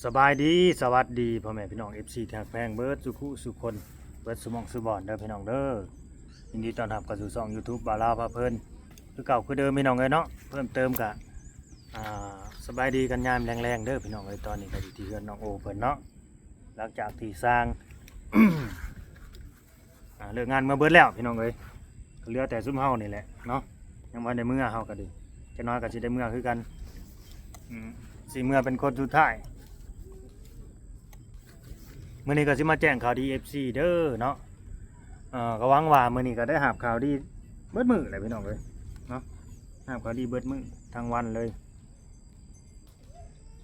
ສະບາຍດີ ສະຫວັດດີພໍ່ແມ່ພີ່ນ້ອງ ເອັຟຊີ ທີ່ຮັກແພງເບິດສູ່ຄູ່ສູ່ຄົນ ເບິດສູ່ໝ່ອງສູ່ບ່ອນເດີພີ່ນ້ອງເດີ. ຍິນດີຕ້ອນຮັບເຂົ້າສູ່ຊ່ອງ YouTube ບ່າວລາວພາເພີນ ຄືເກົ່າຄືເດີມພີ່ນ້ອງເອີຍເນາະ. ເພີ່ມເຕີມກະ ອ່າ ສະບາຍດີກັນຍາມແລງໆເດີພີ່ນ້ອງເອີຍ. ຕອນນີ້ກະຢູ່ທີ່ເຮືອນນ້ອງໂອເພິ່ນເນາະ ຫຼັງຈາກທີ່ສ້າງ ອ່າ ເລີກງານເມືອເບິດແລ້ວພີ່ນ້ອງເອີຍ ກໍເຫຼືອແຕ່ຊຸມເຮົານີ້ແຫຼະເນາະ ຍັງບໍ່ໄດ້ເມືອ. ເຮົາກໍດີ ຈັກໜ້ອຍກໍຊິໄດ້ເມືອຄືກັນ ອືມ ຊິເມືອເປັນຄົນສຸດທ້າຍ. ມື້ນີ້ກໍຊິມາແຈ້ງຂ່າວດີ ເອັຟຊີ ເດີເນາະ. ເອີ ກໍຫວັງວ່າມື້ນີ້ກໍໄດ້ຮັບຂ່າວດີເບິດມື້ແຫຼະພີ່ນ້ອງເອີຍເນາະ ຮັບຂ່າວດີເບິດມື້ທັງວັນເລີຍ.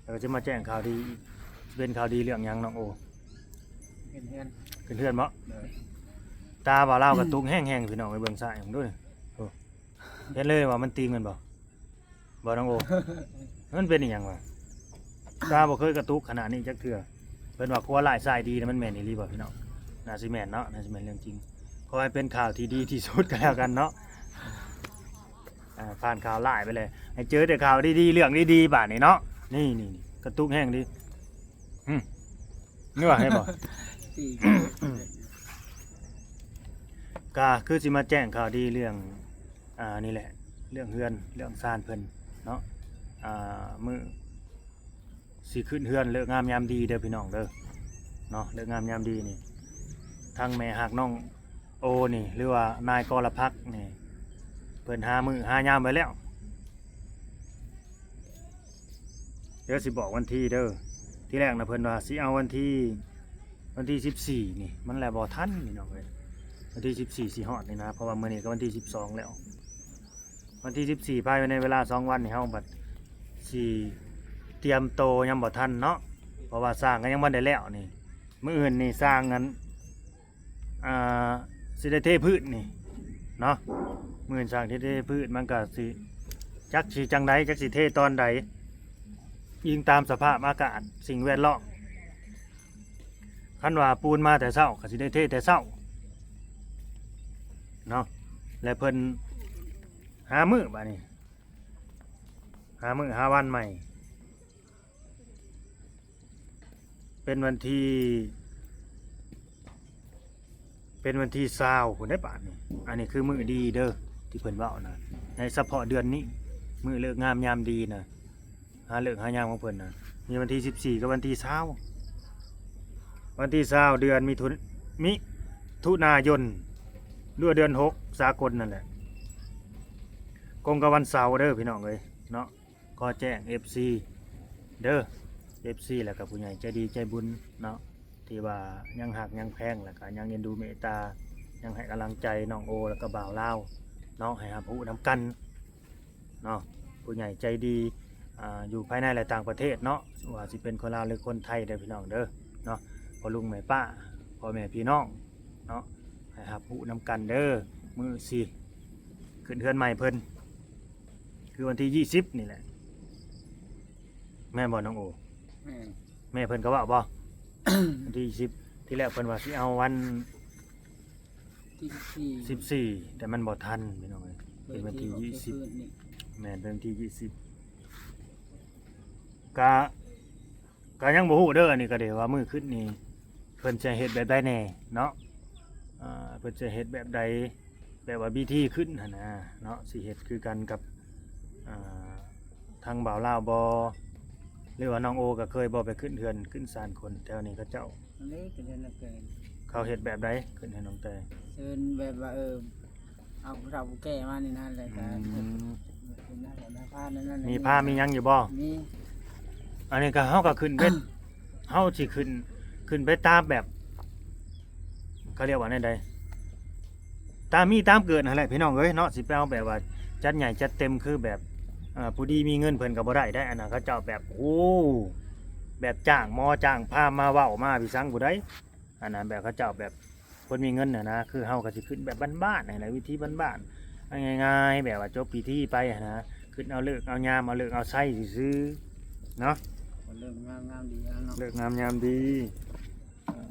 ແລ້ວກໍຈະມາແຈ້ງຂ່າວດີ ເປັນຂ່າວດີເລື່ອງຫຍັງນ້ອງໂອ? ຂຶ້ນເຮືອນ ຂຶ້ນເຮືອນເນາະ. ໂດຍ ຕາບ່າວລາວກະຕຸກແຮງໆ ພີ່ນ້ອງໄປເບິ່ງຊ້າຍເບິ່ງດູ ໂອ້ ເຫັນເລີຍວ່າມັນຕິງແມ່ນບໍ່ ບໍ່ນ້ອງໂອ? ມັນເປັນອີ່ຫຍັງວະ ຕາບໍ່ເຄີຍກະຕຸກຂະໜາດນີ້ຈັກເທື່ອ. ເພິ່ນວ່າຄົວຮ້າຍຊ້າຍດີນະ ມັນແມ່ນອີ່ຫຼີບໍ່ພີ່ນ້ອງ? ໜ້າຊິແມ່ນເນາະ ໜ້າຊິແມ່ນເລື່ອງຈິງ. ຂໍໃຫ້ເປັນຂ່າວທີ່ດີທີ່ສຸດກໍແລ້ວກັນເນາະ. ອ່າ ຜ່ານຂ່າວຮ້າຍໄປເລີຍ ໃຫ້ເຈີແຕ່ຂ່າວດີໆ ເລື່ອງດີໆ ບາດນີ້ເນາະ. ນີ້ໆ ກະຕຸກແຮງດີ ຫຶ ນີ້ວ່າໃຫ້ບໍ່? ກະຄືຊິມາແຈ້ງຂ່າວດີເລື່ອງ ອ່າ ນີ້ແຫຼະ ເລື່ອງເຮືອນເລື່ອງຊານເພິ່ນເນາະ. ອ່າ ມື້ ຊິຂຶ້ນເຮືອນເລີກງາມຍາມດີເດີພີ່ນ້ອງເດີເນາະ. ເລີກງາມຍາມດີນີ້ ທັງແມ່ຮັກນ້ອງໂອນີ້ ຫຼືວ່ານາຍກໍລະພັກນີ້ ເພິ່ນຫາມື້ຫາຍາມໄວ້ແລ້ວ. ດຽວຊິບອກວັນທີເດີ ທີແລກນະເພິ່ນວ່າຊິເອົາວັນທີ ວັນທີສິບສີ່ນີ້ ມັນແຫຼະບໍ່ທັນພີ່ນ້ອງເອີຍ. ວັນທີສິບສີ່ຊິຮອດນີ້ນະ ເພາະວ່າມື້ນີ້ກໍວັນທີສິບສອງແລ້ວ. ວັນທີສິບສີ່ ພາຍໃນເວລາສອງວັນນີ້ ເຮົາບັດຊິຕຽມໂຕຍັງບໍ່ທັນເນາະ ເພາະວ່າສ້າງກໍຍັງບໍ່ໄດ້ແລ້ວນີ້. ມື້ອື່ນນີ້ສ້າງອັນ ອ່າ ຊິໄດ້ເທພື້ນນີ້ເນາະ ມື້ອື່ນສ້າງຊິໄດ້ເທພື້ນ ມັນກໍຊິ ຈັກຊິຈັ່ງໃດ ຈັກຊິເທຕອນໃດ ອີງຕາມສະພາບອາກາດ ສິ່ງແວດລ້ອມ. ຄັນວ່າປູນມາແຕ່ເຊົ້າ ກໍຊິໄດ້ເທແຕ່ເຊົ້າເນາະ. ແລະເພິ່ນຫາມື້ບາດນີ້ ຫາມື້ຫາວັນໃໝ່ ເປັນວັນທີ ເປັນວັນທີຊາວພຸ້ນເດ້ບາດນີ້. ອັນນີ້ຄືມື້ດີເດີ ທີ່ເພິ່ນເວົ້ານະ ໃນສະເພາະເດືອນນີ້ ມື້ເລີກງາມຍາມດີນະ ຫາເລີກຫາຍາມຂອງເພິ່ນນະ ມີວັນທີສິບສີ່ກັບວັນທີຊາວ ວັນທີຊາວ ເດືອນມິຖຸ ມິຖຸນາຍົນ ຫຼືວ່າເດືອນຫົກສາກົນນັ້ນແຫຼະ ກົງກັບວັນເສົາເດີພີ່ນ້ອງເອີຍເນາະ. ຂໍແຈ້ງເອັຟຊີເດີ ເອັຟຊີ ແລ້ວກໍຜູ້ໃຫຍ່ໃຈດີໃຈບຸນເນາະ ທີ່ວ່າຍັງຮັກຍັງແພງ ແລ້ວກໍຍັງເອັນດູເມດຕາ ຍັງໃຫ້ກຳລັງໃຈນ້ອງໂອ ແລ້ວກໍບ່າວລາວເນາະ ໃຫ້ຮັບຮູ້ນຳກັນເນາະ. ຜູ້ໃຫຍ່ໃຈດີ ອ່າ ຢູ່ພາຍໃນ ແລະ ຕ່າງປະເທດເນາະ ວ່າຊິເປັນຄົນລາວ ຫຼື ຄົນໄທເດີພີ່ນ້ອງເດີເນາະ ພໍ່ລຸງແມ່ປ້າ ພໍ່ແມ່ພີ່ນ້ອງເນາະ ໃຫ້ຮັບຮູ້ນຳກັນເດີ ມື້ຊິຂຶ້ນເຮືອນໃໝ່ເພິ່ນ ຄືວັນທີຊາວນີ້ແຫຼະ ແມ່ນບໍ່ນ້ອງໂອ? ແມ່ນ ແມ່ເພິ່ນກໍເວົ້າບໍ່? ວັນທີຊາວ ທີແລກເພິ່ນວ່າຊິເອົາວັນທີສິບສີ່ ສິບສີ່ ແຕ່ມັນບໍ່ທັນພີ່ນ້ອງເອີຍ ເປັນວັນທີຊາວ ແມ່ນ ເປັນວັນທີຊາວ ກະ ກະຍັງບໍ່ຮູ້ເດີ ອັນນີ້ກະເດ ວ່າມື້ຂຶ້ນນີ້ເພິ່ນຈະເຮັດແບບໃດແດ່ເນາະ ອ່າ ເພິ່ນຈະເຮັດແບບໃດ ແບບວ່າພິທີຂຶ້ນຫັ້ນນະເນາະ ຊິເຮັດຄືກັນກັບ ອ່າ ທາງບ່າວລາວບໍ່ ຫຼືວ່ານ້ອງໂອກໍເຄີຍບໍ່ໄປຂຶ້ນເຮືອນຂຶ້ນສານຄົນແຖວນີ້ເຂົາເຈົ້າ? ອັນນີ້ກໍເຮັດແນວແກ ເຂົາເຮັດແບບໃດຂຶ້ນເຮືອນນ້ອງແຕ? ເຊີນແບບວ່າ ເອີ ເອົາຜູ້ເຖົ້າຜູ້ແກ່ມານີ້ນະ ແລ້ວກໍ ອືມ ມີພາ ມີຫຍັງຢູ່ບໍ່? ມີ ອັນນີ້ກໍເຮົາກໍຂຶ້ນໄປ ເຮົາຊິຂຶ້ນ ຂຶ້ນໄປຕາມແບບ ເຂົາເອີ້ນວ່າແນວໃດ ຕາມມີຕາມເກີດຫັ້ນແຫຼະພີ່ນ້ອງເອີຍເນາະ ຊິໄປເອົາແບບວ່າຈັດໃຫຍ່ຈັດເຕັມຄືແບບ ເອີ ຜູ້ດີມີເງິນເພິ່ນກໍບໍ່ໄດ້ໄດ໋ ອັນນັ້ນເຂົາເຈົ້າແບບ ໂອ້ ແບບຈ້າງໝໍຈ້າງພາມມາເວົ້າມາພິສັງຜູ້ໃດ ອັນນັ້ນແບບເຂົາເຈົ້າແບບຄົນມີເງິນຫັ້ນນະ ຄືເຮົາກໍຊິຂຶ້ນແບບບ້ານໆ ຫັ້ນແຫຼະ ວິທີບ້ານໆ ງ່າຍໆ ແບບວ່າຈົບພິທີໄປຫັ້ນນະ ຂຶ້ນເອົາເລີກເອົາຍາມ ເອົາເລີກເອົາໄຊຊື່ໆ ເນາະ ເລີກງາມຍາມດີເນາະ ເລີກງາມຍາມດີ ເອີ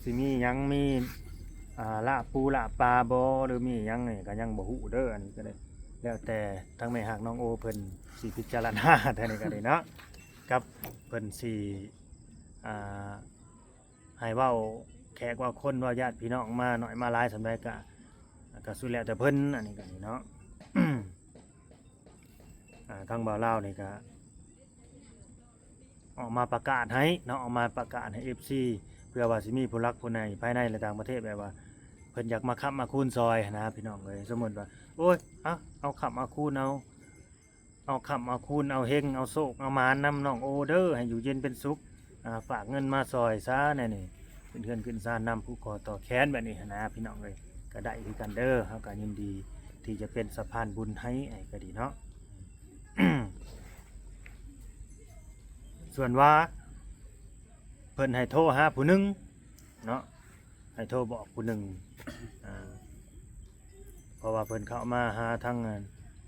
ຊິມີຫຍັງ ມີ ອ່າ ລາບປູລາບປາບໍ່ ຫຼືມີຫຍັງນີ້ກໍຍັງບໍ່ຮູ້ເດີ ອັນນີ້ກໍໄດ້ ແລ້ວແຕ່ທາງແມ່ຮັກນ້ອງໂອເພິ່ນຊິພິຈາລະນາ ແຕ່ນີ້ກໍໄດ້ເນາະ. ກັບເພິ່ນຊິ ອ່າ ໃຫ້ເວົ້າແຂກເວົ້າຄົນ ເວົ້າຍາດພີ່ນ້ອງມາໜ້ອຍມາຫຼາຍສ່ຳໃດກະ ກະສຸດແລ້ວແຕ່ເພິ່ນ. ອັນນີ້ກະນີ້ເນາະ ອ່າ ທາງບ່າວລາວນີ້ກະ ອອກມາປະກາດໃຫ້ເນາະ ອອກມາປະກາດໃຫ້ເອັຟຊີ ເພື່ອວ່າຊິມີຜູ້ຫຼັກຜູ້ໃຫຍ່ພາຍໃນ ແລະ ຕ່າງປະເທດ ແບບວ່າເພິ່ນຢາກມາຄ້ຳມາຄູນຊ່ອຍຫັ້ນນະພີ່ນ້ອງເອີຍ. ສົມມຸດວ່າ ໂອ້ຍ ເອົາ ເອົາຄ້ຳເອົາຄູນ ເອົາ ເອົາຄ້ຳເອົາຄູນ ເອົາເຮັງ ເອົາໂຊກເອົາໝານນຳນ້ອງໂອເດີ ໃຫ້ຢູ່ເຢັນເປັນສຸກ ອ່າ ຝາກເງິນມາຊ່ອຍຊະແນວນີ້ ຂຶ້ນເຮືອນຂຶ້ນຊານນຳ ຜູກຄໍຕໍ່ແຂນແບບນີ້ຫັ້ນນະພີ່ນ້ອງເອີຍ ກະໄດ້ຄືກັນເດີ. ເຮົາກະຍິນດີທີ່ຈະເປັນສະພານບຸນໃຫ້ ໃຫ້ກະດີເນາະ. ສ່ວນວ່າເພິ່ນໃຫ້ໂທຫາຜູ້ໜຶ່ງເນາະ ໃຫ້ໂທບອກຜູ້ໜຶ່ງ ອ່າ ເພາະວ່າເພິ່ນເຂົ້າມາຫາທາງ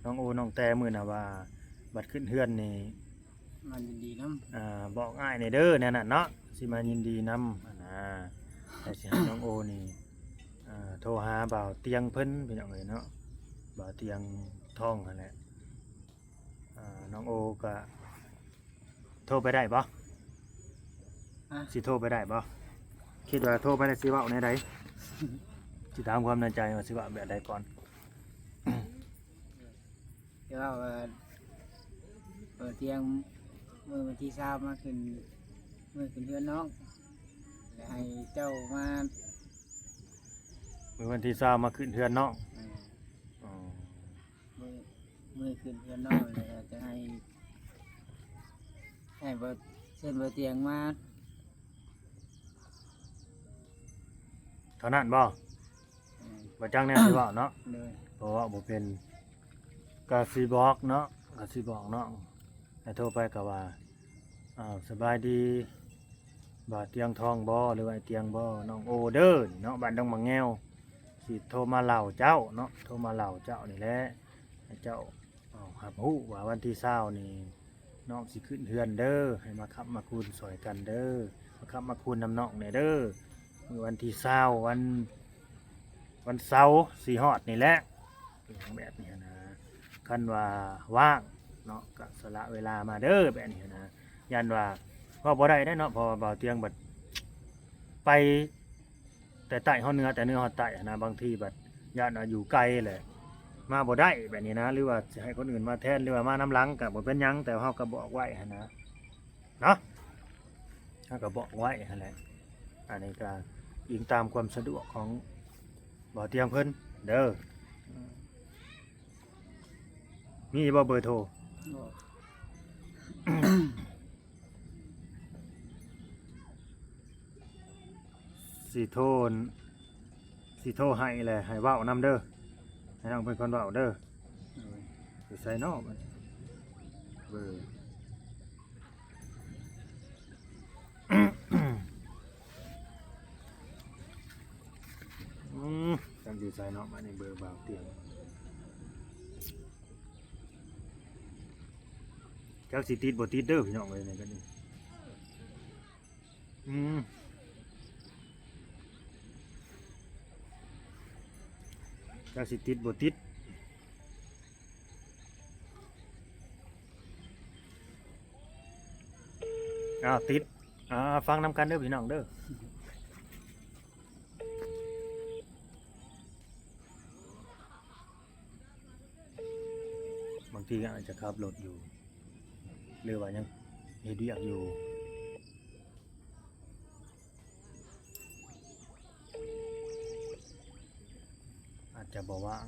ນ້ອງໂອ ນ້ອງແຕມື້ນະວ່າ ບັດຂຶ້ນເຮືອນນີ້ ມາຍິນດີນຳ ອ່າ ບອກອ້າຍແດ່ເດີ ແນວນັ້ນເນາະ ຊິມາຍິນດີນຳຫັ້ນນະ. ແຕ່ຊິໃຫ້ນ້ອງໂອນີ້ ອ່າ ໂທຫາບ່າວຕຽງເພິ່ນ ພີ່ນ້ອງເອີຍເນາະ ບ່າວຕຽງທອງຫັ້ນແຫຼະ. ອ່າ ນ້ອງໂອກະໂທໄປໄດ້ບໍ່? ຮະ? ຊິໂທໄປໄດ້ບໍ່? ຄິດວ່າໂທໄປແລ້ວຊິເວົ້າແນວໃດ? ຊິຖາມຄວາມໃນໃຈວ່າຊິເວົ້າແບບໃດກ່ອນ? ຊິເວົ້າວ່າ ເອີ ຕຽງ ມື້ວັນທີຊາວມາຂຶ້ນ ມື້ຂຶ້ນເຮືອນນ້ອງ ແລະ ໃຫ້ເຈົ້າມາ ມື້ວັນທີຊາວມາຂຶ້ນເຮືອນນ້ອງ. ອືມ ອໍ ມື້ ມື້ຂຶ້ນເຮືອນນ້ອງ ແລ້ວກະຈະໃຫ້ ໃຫ້ບໍ່ ເຊີນບໍ່ຕຽງມາ ເທົ່ານັ້ນບໍ່? ອືມ ບໍ່ຈັກແນວຊິເວົ້າເນາະ. ໂດຍ ເພາະເວົ້າບໍ່ເປັນ ກະຊິບອກເນາະ ກະຊິບອກນ້ອງ ໃຫ້ໂທໄປກະວ່າ ອ້າວ ສະບາຍດີ ບ່າວຕຽງທອງບໍ່ ຫຼືວ່າອ້າຍຕຽງບໍ່ ນ້ອງໂອເດີເນາະ ບ້ານດົງໝາກແງວ ຊິໂທມາເລົ່າເຈົ້າເນາະ ໂທມາເລົ່າເຈົ້ານີ້ແຫຼະ ໃຫ້ເຈົ້າ ເອົາ ຮັບຮູ້ວ່າວັນທີຊາວນີ້ນ້ອງຊິຂຶ້ນເຮືອນເດີ ໃຫ້ມາຄ້ຳມາຄູນຊ່ອຍກັນເດີ ມາຄ້ຳມາຄູນນຳນ້ອງແດ່ເດີ ມື້ວັນທີຊາວ ວັນ ວັນເສົາຊິຮອດນີ້ແຫຼະ ແບບນີ້ຫັ້ນນະ. ຄັນວ່າວ່າງເນາະ ກະສະຫຼະເວລາມາເດີ ແບບນີ້ຫັ້ນນະ. ຢ້ານວ່າເວົ້າບໍ່ໄດ້ເດ້ເນາະ ເພາະວ່າບ່າວຕຽງບັດໄປ ແຕ່ໃຕ້ຮອດເໜືອ ແຕ່ເໜືອຮອດໃຕ້ຫັ້ນນະ ບາງທີບັດຢ້ານວ່າຢູ່ໄກແຫຼະ ມາບໍ່ໄດ້ແບບນີ້ນະ ຫຼືວ່າຊິໃຫ້ຄົນອື່ນມາແທນ ຫຼືວ່າມານຳຫຼັງກະບໍ່ເປັນຫຍັງ ແຕ່ເຮົາກະບອກໄວ້ຫັ້ນນະ ເນາະ ເຮົາກະບອກໄວ້ຫັ້ນແຫຼະ. ອັນນີ້ກະອີງຕາມຄວາມສະດວກຂອງບ່າວຕຽງເພິ່ນເດີ. ມີບໍ່ເບີໂທ? ບໍ່. ຊິໂທ ຊິໂທໃຫ້ແຫຼະ ໃຫ້ເວົ້ານຳເດີ ໃຫ້ນ້ອງເປັນຄົນເວົ້າເດີ. ໂດຍ. ຢູ່ໃສເນາະບັດນີ້ ເບີ? ອືມ ຈັກຢູ່ໃສເນາະ ບາດນີ້ເບີບ່າວຕຽງ ຈັກຊິຕິດບໍ່ຕິດເດີພີ່ນ້ອງເອີຍ ນີ້ກະນີ້ ອືມ ຈັກຊິຕິດບໍ່ຕິດ. ອ້າວ ຕິດ ອ່າ ຟັງນຳກັນເດີພີ່ນ້ອງເດີ. ບາງທີອາດຈະຂັບລົດຢູ່ ຫຼືວ່າຍັງເຮັດວຽກຢູ່ ອາດຈະບໍ່ວ່າງ.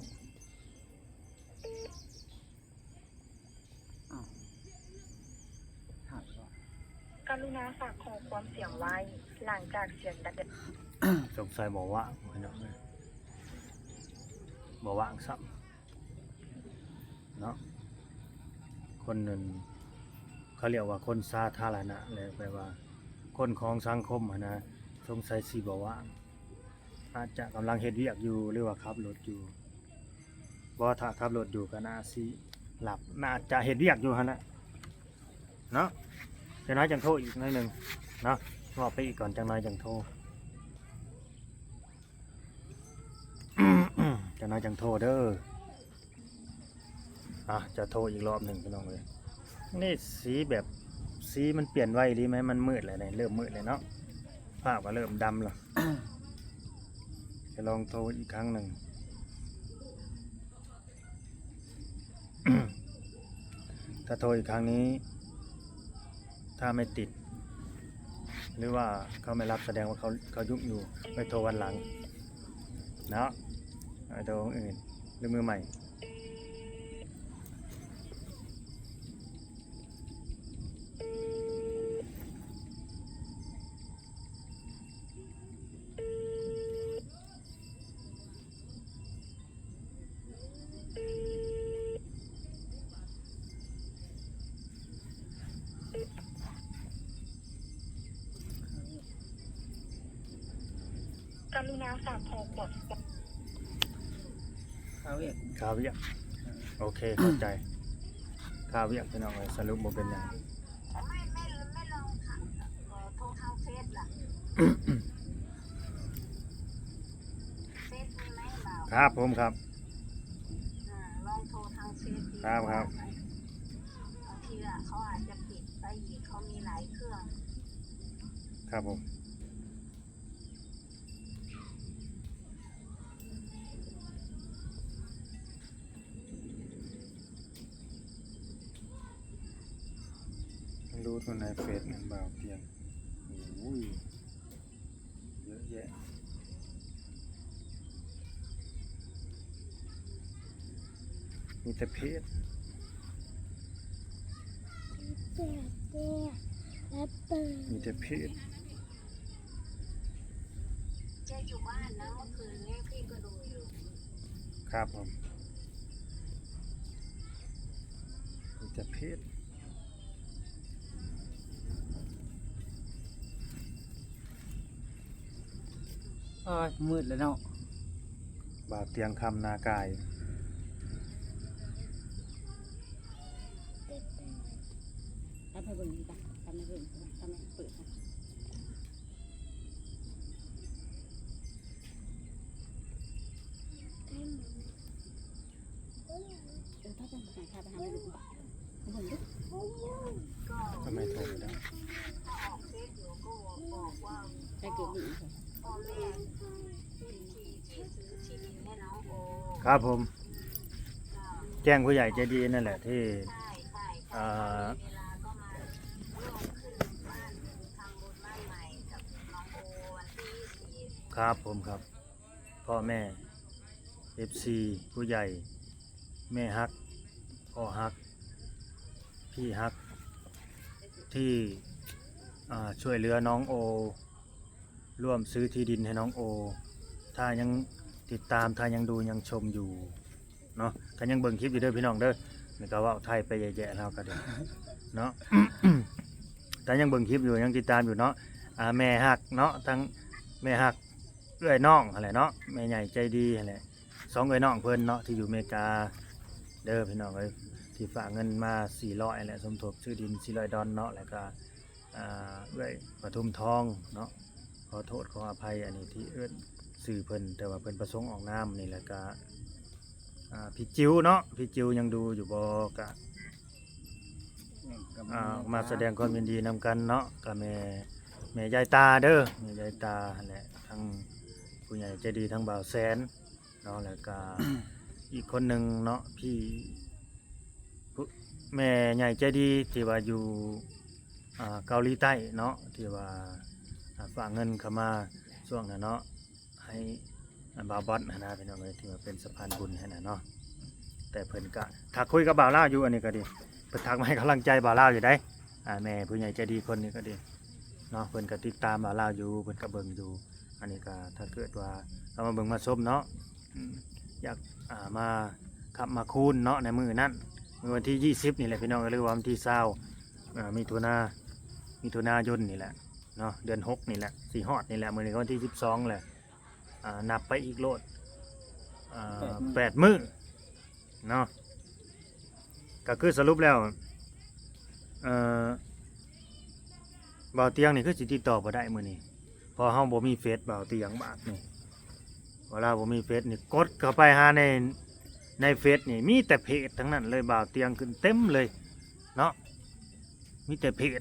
ອ້າວ ຫາຍແລ້ວ. ກະລຸນາຝາກຂໍ້ຄວາມສຽງໄວ້ ຫຼັງຈາກສຽງດັງ ສົງໄສບໍ່ວ່າງພີ່ນ້ອງເອີຍ ບໍ່ວ່າງຊ້ຳເນາະ. ຄົນນັ້ນ ເຂົາລຽກວ່າຄົນສາທາລະນະແຫຼະ ແປວ່າຄົນຂອງສັງຄົມຫັ້ນນະ ສົງໄສຊິບໍ່ວ່າງ. ອາດຈະກຳລັງເຮັດວຽກຢູ່ ຫຼືວ່າຂັບລົດຢູ່. ບໍ່ ຖ້າຂັບລົດຢູ່ກໍໜ້າຊິຫຼັບ ໜ້າຈະເຮັດວຽກຢູ່ຫັ້ນແຫຼະເນາະ. ຈັກໜ້ອຍຈັ່ງໂທອີກໜ້ອຍໜຶ່ງເນາະ ເວົ້າໄປອີກກ່ອນ ຈັກໜ້ອຍຈັ່ງໂທ ຈັກໜ້ອຍຈັ່ງໂທເດີ. ອ່ະ ຈະໂທອີກລອບໜຶ່ງພີ່ນ້ອງເອີຍ. ນີ້ສີແບບ ສີມັນປ່ຽນໄວອີ່ຫຼີແມ ມັນມືດແລ້ວນີ້ ເລີ່ມມືດແລ້ວເນາະ ຟ້າກໍເລີ່ມດຳແລ້ວ. ຈະລອງໂທອີກຄັ້ງໜຶ່ງ. ถ้าโทรอีกครั้งนี้ ถ้าไม่ติด หรือว่าเขาไม่รับ แสดงว่าเขา เขายุ่งอยู่ ไปโทรวันหลังเนาะ ไปโทรคนอื่น หรือมือใหม่. กรุณาฝากขอขวด คาเวียก คาเวียก โอเค เข้าใจ คาเวียก พี่น้องเอ้ย สรุปบ่เป็นหยัง ไม่ ไม่ ไม่ลองค่ะ ขอโทรทางเฟซล่ะ เฟซมีไหมบ่าว ครับผม ครับ อ่า ลองโทรทางเฟซดี ครับ ครับ กว่าไหม บางทีอะเขาอาจจะปิดไปอีก เขามีหลายเครื่อง ครับผม รูทมันในเฟซมันบ่าวเพียง โอ้ย เยอะแยะ มีแต่เพจ มีแต่เพจ แกอยู่บ้านนะ เมื่อคืนนี้พี่ก็ดูอยู่ ครับผม มีแต่เพจ โอ๊ย มืดแล้วเนาะ บ่าวเตียงคำนากาย ตัดให้เบิ่งดีกว่า ตัดให้เบิ่ง ตัดให้เปิด เออ ถ้าจะหา ถ้าไปหาเบิ่งดู เบิ่งดู ทำไมโทรไม่ได้ ไปเก็บดิ ครับผม แจ้งผู้ใหญ่ใจดีนั่นแหละที่ เอ่อ ครับผม ครับ พ่อแม่ เอฟซี ผู้ใหญ่ แม่ฮัก พ่อฮัก พี่ฮัก ที่ อ่า ช่วยเหลือน้องโอ ร่วมซื้อที่ดินให้น้องโอ ถ้ายังติดตาม ถ้ายังดู ยังชมอยู่เนาะ ก็ยังเบิ่งคลิปอยู่เด้อพี่น้องเด้อ นี่ก็เว้าไทยไปแยะๆ แล้วก็เด้อ เนาะ ถ้ายังเบิ่งคลิปอยู่ ยังติดตามอยู่เนาะ อ่า แม่ฮักเนาะ ทั้งแม่ฮัก เอื้อยน้องหั้นแหละเนาะ แม่ใหญ่ใจดีหั้นแหละ สองเอื้อยน้องเพิ่นเนาะ ที่อยู่อเมริกาเด้อพี่น้องเอ้ย ที่ฝากเงินมาสี่ร้อยแหละ สมทบซื้อดินสี่ร้อยดอลเนาะ แล้วก็ อ่า เอื้อยปทุมทองเนาะ ขอโทษขออภัย อันนี้ที่เอิ้นชื่อเพิ่น แต่ว่าเพิ่นประสงค์ออกนามนี่ แล้วก็ อ่า พี่จิ๋วเนาะ พี่จิ๋วยังดูอยู่บ่ ก็ อ่า มาแสดงความยินดีนำกันเนาะ กับแม่ แม่ยายตาเด้อ แม่ยายตาหั้นแหละ ทั้งผู้ใหญ่ใจดี ทั้งบ่าวแสนเนาะ แล้วก็ อีกคนหนึ่งเนาะ พี่ ผู้ แม่ใหญ่ใจดีที่ว่าอยู่ อ่า เกาหลีใต้เนาะ ที่ว่า อ่า ฝากเงินเข้ามาช่วงนั้นเนาะ ให้ อ่า บ่าวบอสหั้นนะพี่น้องเอ้ย ที่ว่าเป็นสะพานบุญหั้นนะเนาะ แต่เพิ่นก็ทักคุยกับบ่าวลาวอยู่ อันนี้ก็ดี เพิ่นทักมาให้กำลังใจบ่าวลาวอยู่ได๋ อ่า แม่ผู้ใหญ่ใจดีคนนี้ก็ดีเนาะ เพิ่นก็ติดตามบ่าวลาวอยู่ เพิ่นก็เบิ่งอยู่ อันนี้ก็ถ้าเกิดว่าเขามาเบิ่งมาชมเนาะ อืม อยาก อ่า มาค้ำมาคูณเนาะ ในมื้อนั้น มื้อวันที่ยี่สิบนี่แหละพี่น้อง หรือว่าวันที่ซาว อ่า มิถุนา มิถุนายนนี่แหละเนาะ เดือนหกนี่แหละ สิฮอดนี่แหละ มื้อนี้ก็วันที่สิบสองแหละ อ่า นับไปอีกโลด อ่า แปดมื้อ แปดมื้อเนาะ ก็คือสรุปแล้ว เอ่อ บ่าวเตียงนี่คือสิติดต่อบ่ได้มื้อนี้ เพราะเฮาบ่มีเฟซบ่าวเตียงบาดนี้ เวลาบ่มีเฟซนี่กดเข้าไปหาใน ในเฟซนี่มีแต่เพจทั้งนั้นเลย บ่าวเตียงขึ้นเต็มเลยเนาะ มีแต่เพจ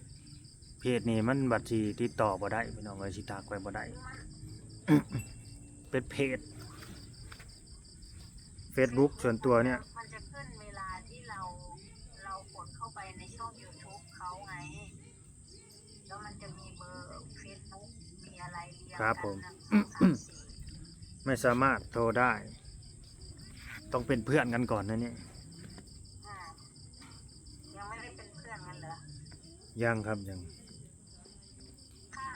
ເພຈນີ້ມັນບັດຊິຕິດຕໍ່ບໍ່ໄດ້ພີ່ນ້ອງເອີຍ ຊິທັກໄປບໍ່ໄດ້ ເປັນເພຈ Facebook ສ່ວນຕົວເນຍ ມັນຈະຂຶ້ນເວລາທີ່ເຮົາ ເຮົາກົດເຂົ້າໄປໃນຊ່ອງ YouTube ເຂົາໄງ ແລ້ວມັນຈະມີເບີ Facebook ມີອະໄລ ຮຽງກັນ ครับผม ໜຶ່ງ ສອງ ສາມ ສີ່ ไม่สามารถโทรได้ ต้องเป็นเพื่อนกันก่อนนะเนี่ย อ่า ยังไม่ได้เป็นเพื่อนกันเหรอ ยังครับ ยัง ถ้า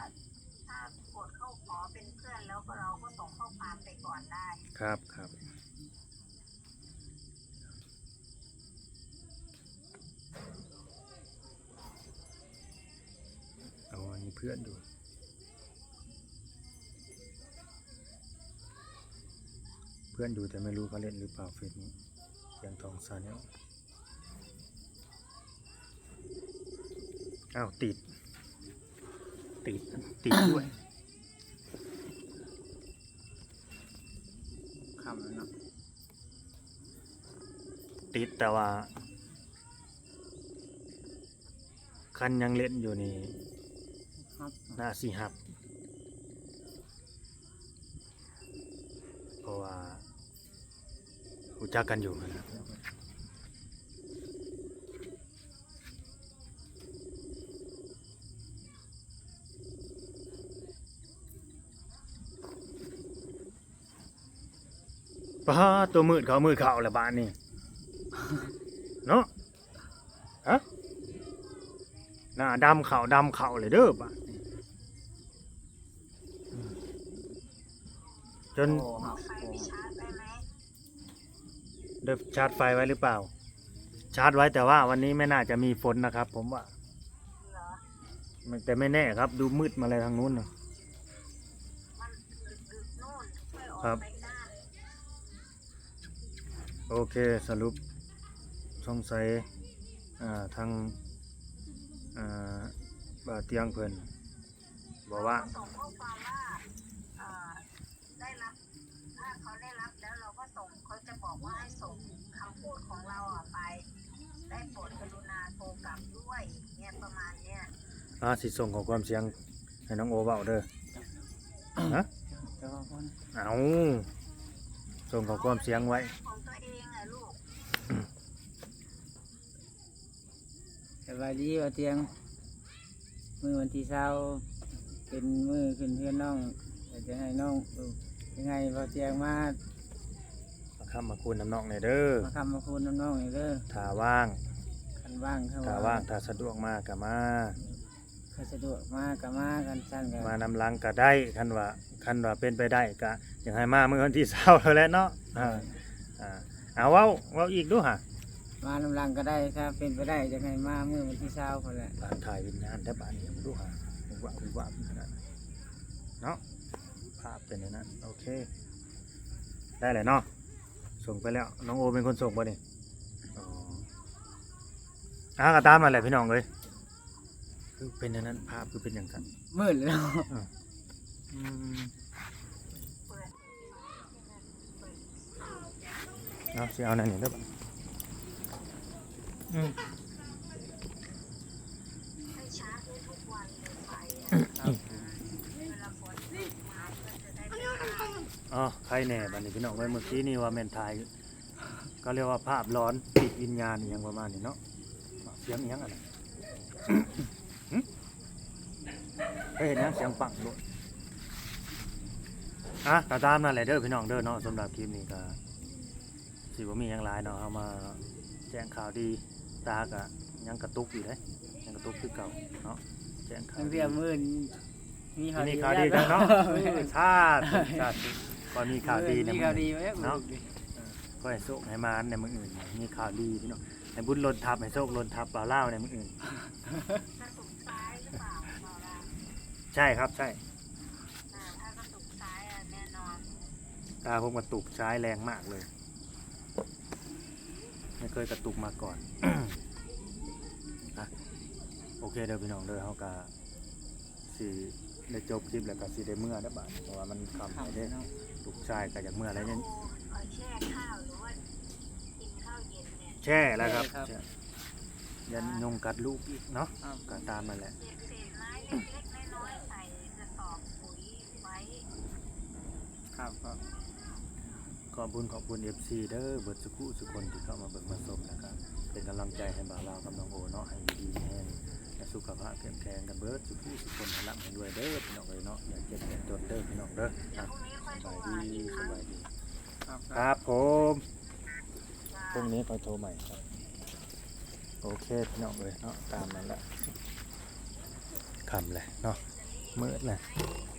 ถ้ากดเข้าขอเป็นเพื่อนแล้วก็เราก็ส่งข้อความไปก่อนได้ ครับ ครับ เอาอันนี้เพื่อนดู เพื่อนดูแต่ไม่รู้เขาเล่นหรือเปล่าเฟซนี้ เสียงทองชาแนล อ้าว ติด ติด ติดด้วย ค่ำแล้วเนาะ ติด แต่ว่า คันยังเล่นอยู่นี่ ครับ น่าสิฮับ เพราะว่า ฮู้จักกันอยู่หั้นนะ ป๊าด ตัวมืดเข้ามืดเข้าแล้วบาดนี้ เนาะ ฮะ หน้าดำเข้าดำเข้าเลยเด้อบาดนี้ จน โอ้ ครับ ได้ชาร์จไว้ไหม ได้ชาร์จไฟไว้หรือเปล่า ชาร์จไว้ แต่ว่าวันนี้ไม่น่าจะมีฝนนะครับ ผมว่า เหรอ มัน แต่ไม่แน่ครับ ดูมืดมาเลยทางนู้นน่ะ มันดึกๆ นู่น ค่อยออก ครับ ไปได้ โอเค สรุปสงสัย อ่า ทาง อ่า บ่าวเตียงเพิ่น บอกว่า เขาส่งข้อความว่า เอ่อ ได้รับ ถ้าเขาได้รับแล้วเราก็ส่ง เขาจะบอกว่าให้ส่งคำพูดของเราอะไป ได้โปรดกรุณาโทรกลับด้วย เนี่ย ประมาณเนี้ย อ่า สิส่งข้อความเสียงให้น้องโอเว้าเด้อ ฮะ เจ้าของคน เอ้า ส่งข้อความเสียงไว้ ของตัวเองอะลูก สบายดีบ่าวเตียง มื้อวันที่ซาว เป็นมื้อขึ้นเฮือนน้อง อยากจะให้น้อง เออ ยังไงบ่าวเตียงมา มาค้ำมาคูณนำน้องแหน่เด้อ มาค้ำมาคูณนำน้องแหน่เด้อ ถ้าว่าง คันว่าง ถ้า ถ้า ว่า ว่าง ถ้าสะดวกมาก็มา ถ้าสะดวกมาก็มา คันซั่นก็ มานำหลังก็ได้ คันว่า คันว่าเป็นไปได้ก็อยากให้มามื้อวันที่ซาวแล้วแหละเนาะ อ่า อ่า เอาเว้า เว้าอีกดูหา มานำหลังก็ได้ ถ้าเป็นไปได้อยากให้มามื้อวันที่ซาวพุ้นแหละ อ่า ถ่ายวิญญาณแถวบ้านนี่ดูหา ว่า ว่าขนาดนั้นเนาะ ภาพเป็นอย่างนั้น โอเค ได้แหละเนาะ ส่งไปแล้ว น้องโอเป็นคนส่งบ่นี่ อ๋อ อ่า ก็ตามนั่นแหละพี่น้องเอ้ย คือเป็นอย่างนั้น ภาพคือเป็นอย่างนั้น มืดแล้ว อ่า อืม เนาะ สิเอาแนวนี้เด้อบัด อืม อ๋อ ใครแน่บัดนี้พี่น้องเอ้ย เมื่อกี้นี่ว่าแม่นถ่าย ก็เรียกว่าภาพหลอน ติดวิญญาณอีหยังประมาณนี้เนาะ เสียงอีหยังอันนั้น หึ เคยเห็นหยังเสียงปังโลด อ่ะ ก็ตามนั่นแหละเด้อพี่น้องเด้อเนาะ สำหรับคลิปนี้ก็ สิบ่มีหยังหลายเนาะ เฮามาแจ้งข่าวดี ตาก็ยังกระตุกอยู่เด้ ยังกระตุกคือเก่าเนาะ แจ้งข่าวดี เพื่อมื้ออื่นมีข่าวดี มีข่าวดีกันเนาะ เออ สาธุ สาธุ ขอมีข่าวดีในมื้ออื่น มีข่าวดีไว้ เนาะ มื้ออื่น เออ ขอให้โชคให้หมานในมื้ออื่น มีข่าวดีพี่น้อง ให้บุญหล่นทับ ให้โชคหล่นทับบ่าวลาวในมื้ออื่น ใช่ครับ ใช่ อ่า ถ้ากระตุกซ้ายอะแน่นอน ตาผมกระตุกซ้ายแรงมากเลย ไม่เคยกระตุกมาก่อน อ่ะ โอเคเด้อพี่น้องเด้อ เฮาก็สิได้จบคลิปแล้วก็สิได้เมือเด้อบาดนี้ เพราะว่ามันค่ำแล้วเด้ ค่ำแล้วเนาะ ลูกชายก็อยากเมือแล้วเนี่ย โอ้ ขอแช่ข้าวหรือว่ากินข้าวเย็นเนี่ย แช่แล้วครับ แช่ครับ แช่ ยันยุงกัดลูกอีกเนาะ ครับ ก็ตามนั่นแหละ เย็นเสร็จ ເລັກໆນ້ອຍໆໃສ່ກະສອບປຸ໋ຍໄວ້. ຄັບ ຂອບ ຂອບຄຸນ ຂອບຄຸນ ເອັຟຊີ ເດີ ເບິດສຸຂູສຸຄົນທີ່ເຂົ້າມາເບິ່ງມາຊົມ ແລ້ວກະເປັນກຳລັງໃຈໃຫ້ບ່າວລາວກັບນ້ອງໂອເນາະ ໃຫ້ຢູ່ດີມີແຮງ ແລະ ສຸຂະພາບເຂັ້ມແຂງກັນເບິດສຸຂູສຸຄົນ ໃຫ້ລ່ຳໃຫ້ລວຍເດີພີ່ນ້ອງເອີຍເນາະ ຢ່າເຈັບຢ່າຈົນເດີພີ່ນ້ອງເດີ. ອ່ະ ສະບາຍດີ ສະບາຍດີ. ຄັບ ຄັບ ຄັບຜົມ ພລຸ່ງນີ້ຄ່ອຍໂທໃໝ່. ໂອເຄພີ່ນ້ອງເອີຍເນາະ ຕາມນັ້ນແຫຼະ ຄ່ຳແລ້ວເນາະ ມືດແລ້ວ.